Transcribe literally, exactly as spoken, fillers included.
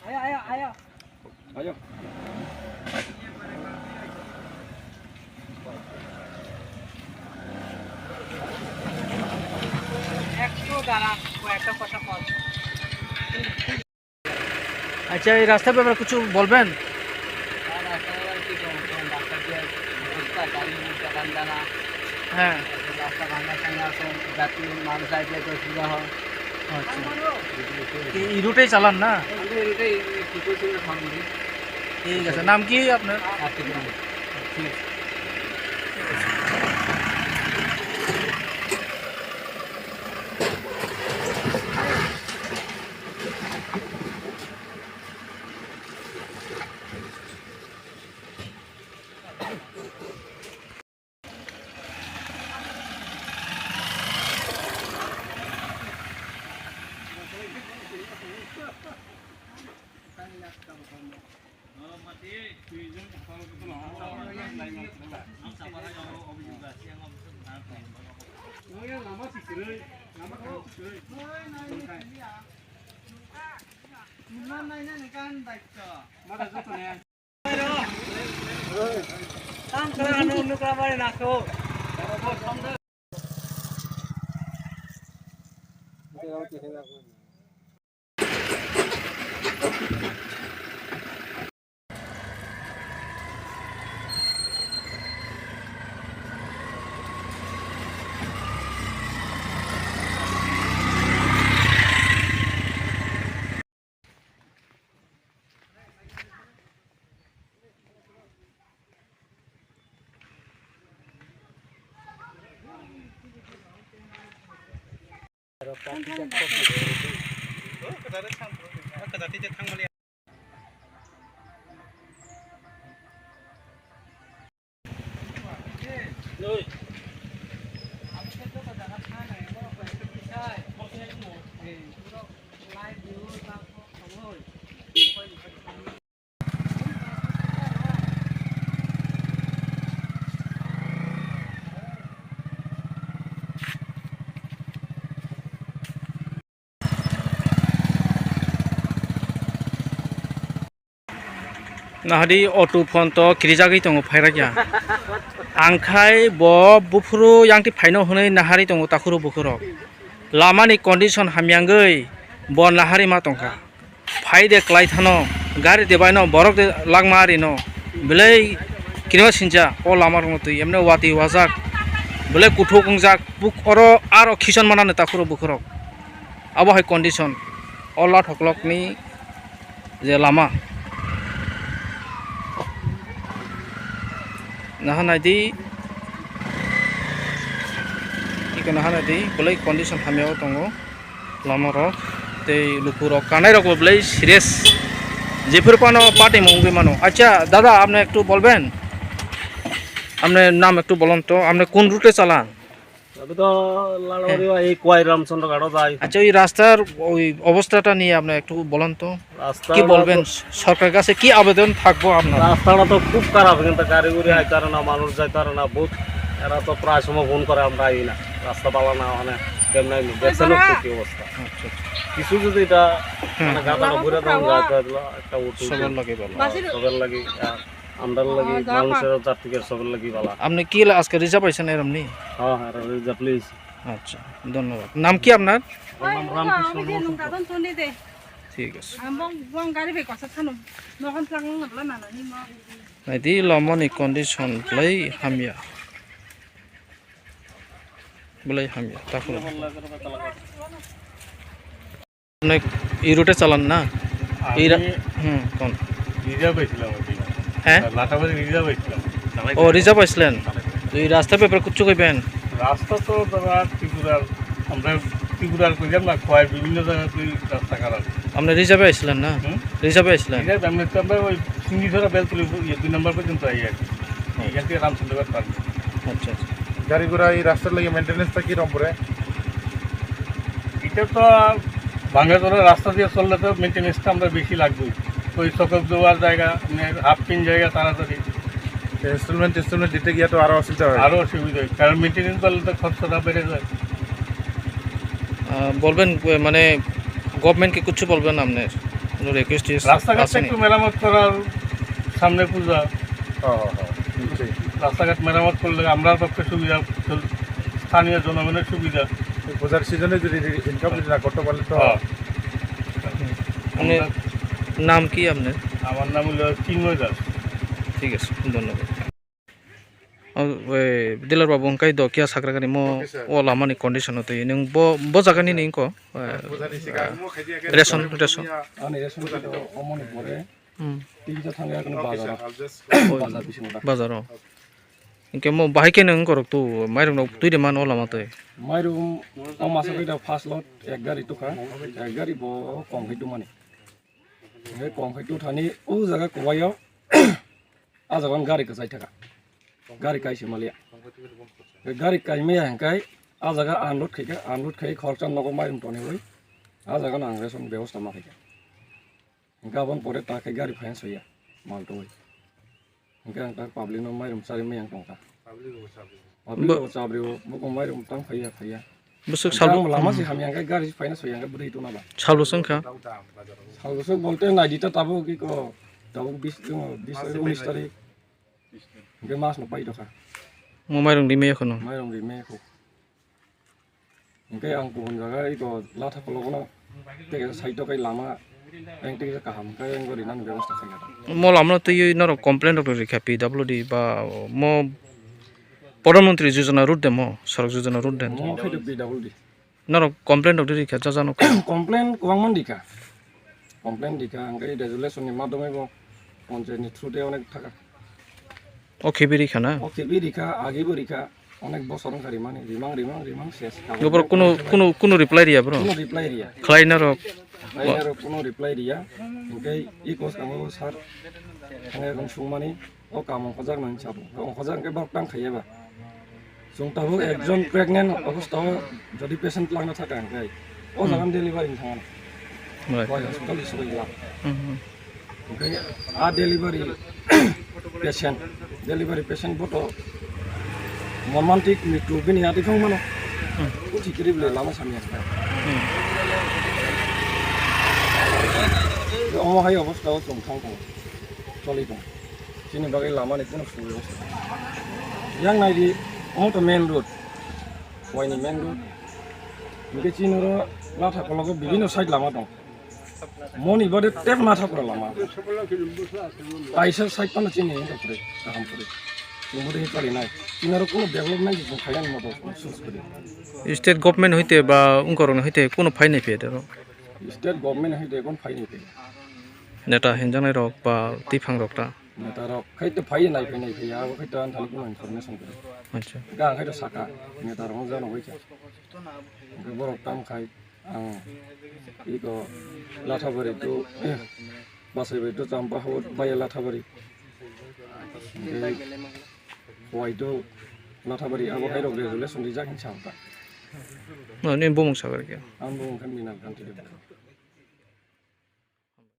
আয়ো, আয়ো, আয়ো। আয়ো। একটু দাঁড়ান, কয়েকটা কথা বল। আচ্ছা, এই রাস্তার ব্যাপারে কিছু বলবেন? আর রাস্তার ব্যাপারে কি বলবো? কোন রাস্তা দিয়ে অবস্থা, গাড়ি মোটর চালান যায় না। হ্যাঁ। রাস্তা ভাঙা টাঙা আছে, যাত্রী মানুষ আসলে তো অসুবিধা হয়। আচ্ছা। এই, এই রুটেই চালান না? আমরা এই রুটেই, এই ফুটে চলে থামবি। ঠিক আছে, নাম কি আপনার? আতিক রহমান। ঠিক আছে। Nahadi auto phone to kirijagwi tongo, phairakya. Ang khai bo buphuru yangti phaino hwnwi naharwi tongo takhuru bukhurok. Lamani condition hamyangwi bo naharwi ma tongkha. Phai de klai thano, gari de baino, borok de langma arino. Belai kinwa sinja o lama rokno twi emne watwi wajak. Belai kuthuk wngjak, buk oro aro khison manani takhuro bukhurok. Abo hai condition. O lat hoklokni je lama. Naha naidi, iko naha naidi, belai condition hamya o tongo. Lama rok tei luku rok kanai rok bo belai serious. Jephuru phano party mungwi mano. Acha dada, apni ektu bolben? Apni naam ektu bolon to, apni kun route e chalan? আমি তো লালবাড়ি এই কোয়াই রামচন্দ্র ঘাটও যাই। আচ্ছা, ওই রাস্তার ওই অবস্থাটা নিয়ে আপনি একটু বলেন তো। রাস্তা কি বলবেন? তো সরকারের কাছে কি আবেদন থাকবো আপনার? রাস্তাটা তো খুব খারাপ, কিন্তু গাড়ি গুড়ি আইতে পারে না, মানুষ যাইতে পারে না, বহুত। এরা তো প্রায় সময় ফোন করে, আমরা আই না, রাস্তা ভালো না, মানে কেমন দেখছেন তো কি অবস্থা। আচ্ছা, আচ্ছা। কিছু যদি এটা হুম। মানে গাদাটা ঘুরে দেন, রাস্তা একটা উঠে সবার লাগে ভালো। সবার লাগে, আর আমরার লাগি, আহ, যা মানুষের পাক। জাতিকে সবার লাগি ভালা। আপনি কি লা-, আজকে রিজার্ভ আইছেন এরম নি? হ্যাঁ, হ্যাঁ, রিজার্ভ প্লিজ। আচ্ছা, ধন্যবাদ। নাম কি আপনার? আমার নাম রামকৃষ্ণ মহন্ত। ঠিক আছে। Naidi lama ni condition belai hamya. Belai hamya, takhuk. অনেক এই রুটে চালান না? এই রা-, আমি হুম, কোন? রিজার্ভ হয়েছিলাম ওই দিন। হ্যাঁ? লাটাবাড়ি রিজার্ভ হয়েছিলাম। ও, রিজার্ভ আইছিলেন? তো এই রাস্তার ব্যাপারে কিচ্ছু কইবেন? রাস্তা তো দাদা ত্রিপুরার, আমরা ত্রিপুরার কইলাম না, কয় বিভিন্ন জায়গায় তুই রাস্তা খারাপ। আপনি রিজার্ভে আইছিলেন না? হুম? রিজার্ভে আইছিলেন? রিজার্ভ, আমরা তো আমরা ওই সিঙ্গিছড়া বেলতলি, ইয়ে, দুই নম্বর পর্যন্ত আই আর কি। এখান থেকে রামচন্দ্রগড় পার। আচ্ছা, আচ্ছা। গাড়ি ঘোড়া এই রাস্তার লাগি মেইনটেনেন্সটা কিরকম পড়ে? এটা তো ভাঙাচোরা রাস্তা দিয়ে চললে তো মেইনটেনেন্সটা আমরা বেশি লাগবেই। ওই চকর দেওয়ার জায়গা, মানে হাফ পিন জায়গা তাড়াতাড়ি। ইনস্টলমেন্ট টিনস্টলমেন্ট দিতে গিয়ে তো আরো অসুবিধা হয়। আরো অসুবিধা হয়, কারণ মেইনটেনেন্স করলে তো খরচটা বেড়ে যায়। আহ, বলবেন, এ, মানে গভর্নমেন্টকে কিছু বলবেন আপনার? কোনো রিকোয়েস্ট টিকোয়েস্ট রাস্তাঘাটটা আসেনি? একটু মেরামত করার, সামনে পূজা। হ্যাঁ, হ্যাঁ, হ্যাঁ। জি। রাস্তাঘাট মেরামত করলে আমরার পক্ষে সুবিধা, স্থানীয় জনগণের সুবিধা। এই পূজার সিজনে যদি রি-, ইনকাম যদি না করতে পারলে তো হ্যাঁ। মানে, আমরা নাম কি আপনার? আমার নাম হলো চিন্ময় দাস। ঠিক আছে, ধন্যবাদ। O, we, dealer babu, hwnkhe do kiya sakra gani mo, okay, sir, o lama ni condition o twi nwng bo, bo jaga ni, yeah, ni ko, eh, pujani siga, eh, ration, ration. Ani ration card o omo ni pore, hmm, tinta thangya kono, okay, bazar, sir, I'll just, o, bazar bisingo da. Bazar o. Okay. Hwnkhe mo bahai khe nwng korok tu, mairok no twi de man o lama twi. Mairok o masa khe da first lot ek gari tukha, ek gari bo kong khe tumani. Hwnkhe kong khe tu thani o jaga kwbaiyo. A jaga gari kwchai thaka. Gari kaisa maliya. Gari kaimaya hwnkhe a jaga unload khaika, unload khai khoroksa nogo mairum tonwi. A jaga no ang ration bebosta ma khaika. Hwnkhe aboni pore ta khe gari phaina soya mal twi. Hwnkhe ang ta public no mairum charwi maya tongkha. Public bo chabrio, bo mairum tang phaiya, phaiya. Bwswk sal. Ang lama se hamya hwnkhe gari phaina soya hwnkhe bwrwi tona ba. Sal bwswk wngkha? Sal bwswk bolte naidi ta tabuk ki ko, tabuk bis, bis, unis tarik. Hwnkhe mas no pai tokha. Mo mairung rimaya kheno. Mairung rimaya kho. Hwnkhe ang kubun jaga iko latha kolokno tei side o kai lama ang tei kaham khe ang rinani bebosta khaikha. Mo lama no twiwi norok complaint rok rikha P W D ba mo Pradhan Mantri Yojana route de mo, Sadak Yojana route de. Mo khe to P W D. Norok complaint rok rikha, jajano. Complaint kwbangma rikha. Complaint rikha, hwnkhe resolution ni madhyome bo panchayat ni through de onek thaka. O khibi rikha na? O khibi rikha, agi bo rikha, onek bosor wngkha rimani, rimang, rimang, rimang, ses. Nobor kuno, kuno, kuno reply riya bro? Kuno reply riya. Khlai narok? Khlai narok kuno reply riya. Hwnkhe i kos kamo sir, thangya kong sungmani. O kam ongkhojak nang sabo. Ongkhojak hwnkhe borok tang khaiya ba. Chwng tabuk ekjon pregnant obostao jodi patient langna thaka hwnkhe o jaga delivery ni thangmano. Right. Bai hospital ni swbai glak. Hmm, hmm. Hwnkhe a delivery patient, delivery patient boto mormantik mrityu bini ati thangmano. Hmm. Uthi kiri bwle lama samya. Hmm. Omo hai obostao chwng thang tongo. Choli tongo. Chini bagwi lama ni kuno subebosta. Yang nai di, omo to main road. Waini main road. Hwnkhe chini oro Nathakologo bibinno side lama tong. Moni bade tep Nathakolo lama. Kaisa side tano chini hwnkhe pore, kaham pore. Chumudi choli nai. Chini oro kuno development jisung khayan moto sus kori. State government hoite ba ungkorokni hoite kuno phainai phe dero? State government hoite kon phainai phe. Neta hinjaknai rok ba tiphang rok ta? Neta rok khai to phai nai phai nai phai abo khai to ang thani kuno information kwrwi. Acha. Ga khai to saka neta rok jano bai kha. Hwnkhe borok tam khai ang iko Lathabari to, eh, Basaibai to Champa habo bai Lathabari. Hwnkhe Khowai to Lathabari abo hai rok resolution rijak hin sa ta. No, ni bumung sagar kya? Ang bumung khan Minal Kanti Debbarma.